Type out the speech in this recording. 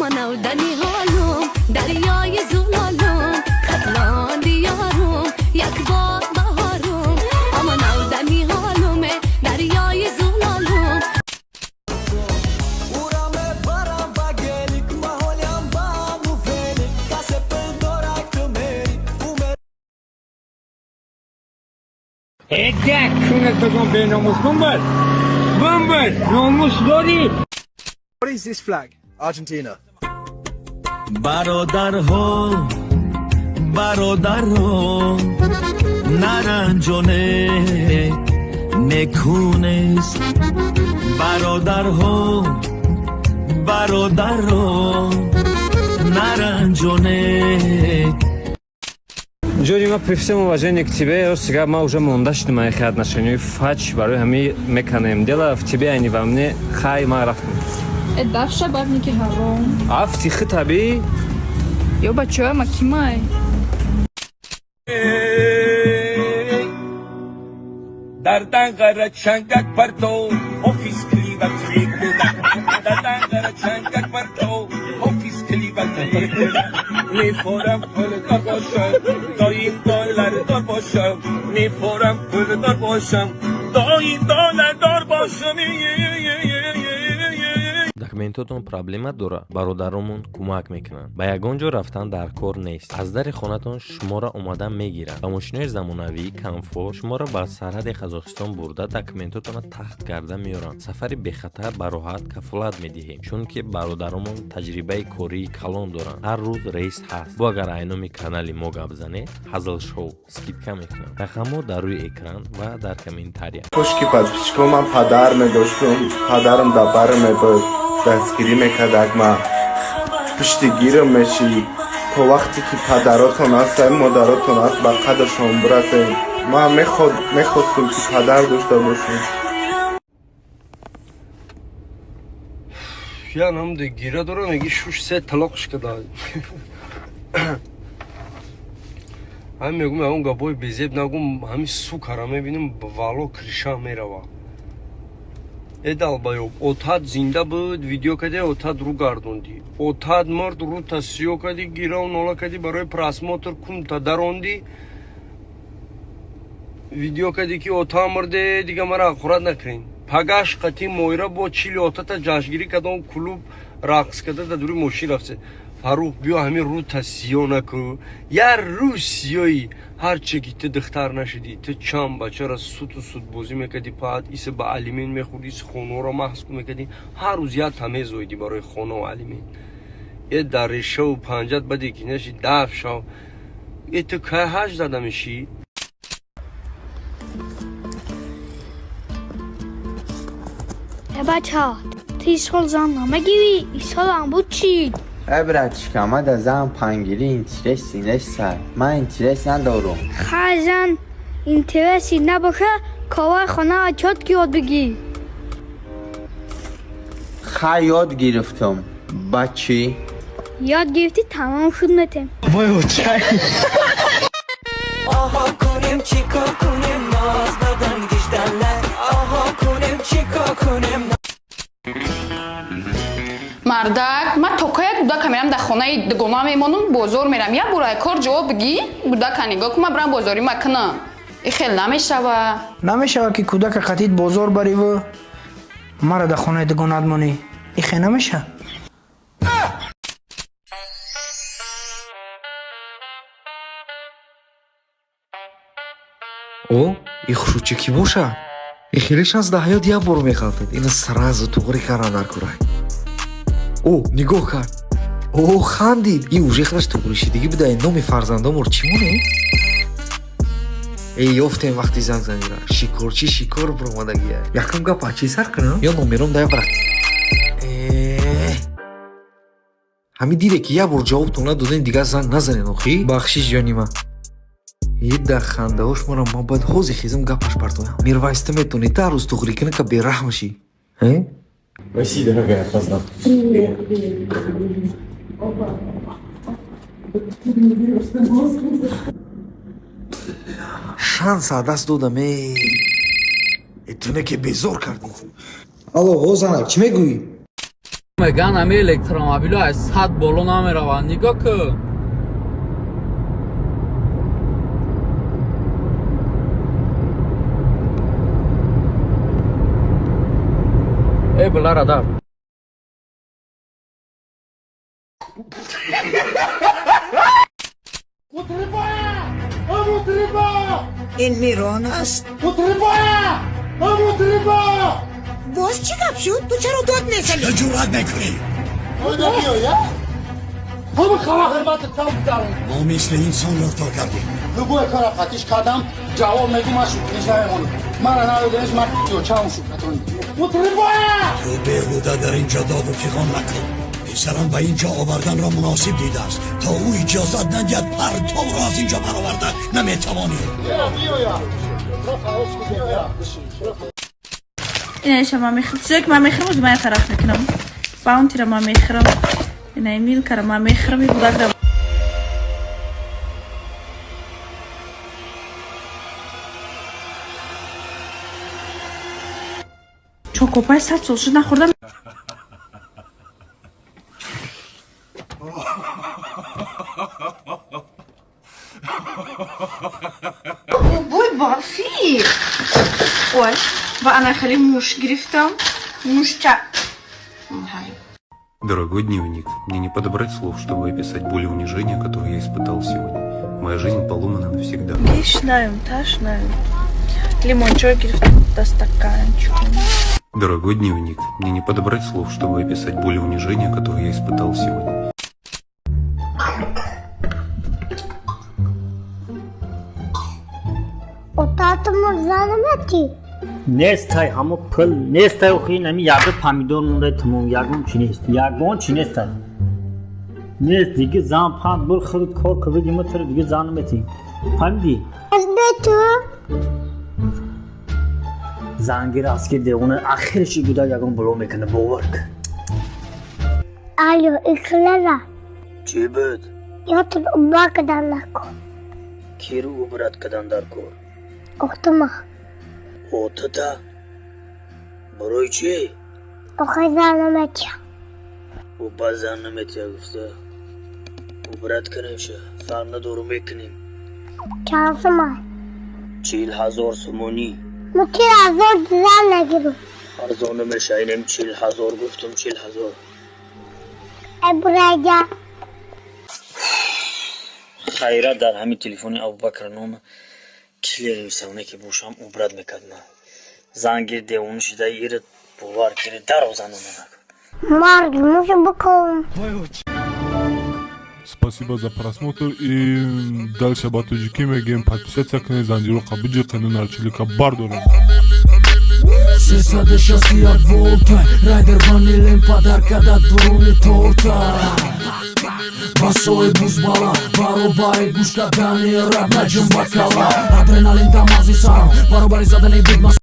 Аман ҳолум, дарёи зулолум, Хатлон диёрум, як боғ баҳорум. Аман ҳолум, дарёи зулолум. Ура мебарам ба гелик, маҳолям ба аму велик, касе пул дорак, ту мери умер. Эдак кунат бигам, беномус, бумбар, бумбар, номус дорӣ? What is this flag? Argentina. Бародарҳо, бародарҳо, наранҷоне, некунест. Бародарҳо, бародарҳо, наранҷоне. Ҷони ма, при всем уважении к тебе, сега ма уже монда шудем ай хе отношенияи фач, барои ҳами меканем. Дело в тебе, а не во мне. Хай, ма рафтам. Э, дафша, бабники ҳаром. Афти хитаби. Ё бачаҳоя ма кимай? Дар данғара чангак парто, офис кливак буда. Дар данғара чангак парто, офис кливак буда. Мефорам пулдор бошам, доим доллардор бошам. Мефорам пулдор бошам, доим доллардор бошам. Документотон проблема дора, бародаромон кӯмак мекунанд. Ба ягон ҷо рафтан дар кор нест, аз дари хонатон шуморо омада мегиранд. Ба мошинои замонавӣ, комфорт шуморо ба сарҳади Қазоқистон бурда, документотонро тахт карда меоранд. Сафари бехатар, бароҳат кафолат медиҳем, чунки бародаромон таҷрибаи кории калон доранд. Ҳар рӯз рейс ҳаст. Бо агар айноми канали мо гап занед, Ҳазл Шоу, скидка мекунанд. Рақамҳо дар рӯи экран ва дар комментария. Кошки, подписчико, ман падар медоштум, падарам дар барам мебуд, дастгирӣ мекардак, ма пуштигирам мешид. То вақте ки падаротон ҳастанд, модаротон ҳаст, ба қадршон бирасем. Ман мехостум, ки падар дошта бошем. Я намде гира дорам, меги шуш се талоқш када. Ҳами мегум, ягон гапои безеб нагум. Ҳами сукара мебинем, вало криша мерава. Э, долбоёб, отат зинда буд, видео кади, отат рӯ гардондӣ. Отат мурд, рӯта сиё кади, гираву нола кади, барои просмотр кунта дарондӣ, видео кади, ки ота мурде, дига мара ҳақорат накунед. Пагаш қати моира бо чили отата ҷашнгирӣ кадом клуб рақс када, дар дури мошин рафте. Фаррух, биё, ҳамин рӯта сиё накӯ, як рӯз сиёӣ. Ҳарче ки ту духтар нашудӣ, ту чанд бачара суту сутбозӣ мекардӣ, паат иса ба алимент мехӯрдӣ, иси хонаҳоро маҳз мекардӣ, ҳар рӯз як тамезоидӣ барои хонаву алимент. Э, дар решаву панҷат баде ки наши, даф шав. Э, ту кай ҳаҷ зада мешӣ? Э, бача, ту исол зан намегирӣ? Исолам буд чӣ? Э, братишка, ма да зан пангирӣ интереси нестай. Ман интерес надорум. Хай, зан интереси набоша, корҳои хонаро чётко ёд бигир. Хай, ёд гирифтум. Ба чӣ? Ёд гирифтӣ, тамом шуд, метем. Оҳо кунем, чӣ кор кунем, ноз додан гиждалак. Оҳо кунем, чӣ кор кунем. Мардак, ман то кая кӯдака мерам, дар хонаи дугона мемонам, бозор мерам. Як бора кор ҷавоб бигӣ, кӯдака нигоҳ кун, ман бирам бозорӣ макунам. И хел намешава. Намешава, ки кӯдака қатид бозор бариву мара дар хонаи дугонат монӣ. Ихе намеша. О, и хушучи кӣ бошад? И хеле шанс дар ҳаёт як бор меғалтад. Ина сразу туғри кардан дар курай. О, нигоҳ кард. О, хандид. И уже худаш туғришидагӣ буда. Номи фарзандомор чӣ монем? Эй, ёфтем вақти занг занира. Шикорчи шикор биромадагия. Якум гап а чӣ сар кунам? Ё номером да як. Ҳамин диде, ки як бор ҷавобтон надодем, дигар занг назанед охӣ. Бахшиш, ҷонима. Е, хандаош мара ман бояд ҳозир хезам, гапаш партоям. Мирвайс, ту метавонӣ 10 рӯз туғрӣ кунӣ, ка бераҳм шӣ. Спасибо, дорогая, опоздал. Привет. Шанс аз даст додам. Э, туне ки безор кардӣ. Алло, о, занак, чӣ мегӯӣ? Меган ами электромобило аз 100 боло намераванд. Нигоҳ кун. Э, билара дар. Ин Мирон аст. Боз чӣ гап шуд? Ту чаро дод мезанӣ? Ҷуръат мекунӣ? Мо мисли инсон рафтор кардем. Любое кара қатиш кардам, ҷавоб мегӯ, ман шукриш намемонӣ. Мара надоданиш, ман чам шукратонӣ. Ту беҳуда дар ин ҷо доду фиғон накун. Писарам ба ин ҷо оварданро муносиб дидааст. То ӯ иҷозат надиҳад, партовро аз ин ҷо бароварда наметавонӣ. Инаиша ман мехӯрам. Чизое ки ман мехӯрам, ози ман я тараф мекунам. Баунтира ман мехӯрам. Инаи Милкара ман мехӯрам. И гудак да чокопай 100 сол шуд нахӯрдам. Бой барфи. Ой, ва ана хеле муш гирифтам. Мушча. Дорогой дневник, мне не подобрать слов, чтобы описать боль и унижение, которое я испытал сегодня. Моя жизнь поломана навсегда. Гишнаем, ташнаем. Лимончой гирифтам да стаканчиком. Дорогой дневник, мне не подобрать слов, чтобы описать боль и унижение, которое я испытал сегодня. Отату мурза наметӣ? Нестай, ҳамо пул нестай. Охи, нами ягон помидор мондай, тамом, ягон чи нест, ягон чи нестай, нест. Диги зан панд бур, худат кор кар, биги ма туро диги зан наметӣ, фаҳмидӣ? Ту зангир аст ки девона, ахирши гуда ягон було мекунад, бовар кун. Алё, иклера. Чӣ буд? Ётр уба кадан накун. Киру убрат кадан дар кор? Охтума. Отата? Барои чӣ? Охи, зан наметия. Уба зан наметия гуфта, убрат кунем ша, фарқ надору, мекунем. Чанд сумай? 40 000 сомонӣ. Мукир азор зан нагиру. Арзон намеша, инем 40 000 гуфтум, 40 000. Э, бурайда. Хайра, дар ҳамин телефони Абубакр нома килери савне ки бошам, убрат мекардам. Зангир девона шида, ира бовар кири дароза намонак. Марг мушу букун. Спасибо за просмотр и дальше ба тоҷикӣ мегӯем: подписаться кунед, занҷироқа биҷиқену нарчилика бардорем. 361 волта райдер ванилем падарка дар дуруни торта. Басои бузбала баробари гӯш кардани раб наҷум ба кала, адреналин дар мағзи сарам баробари задани бигма.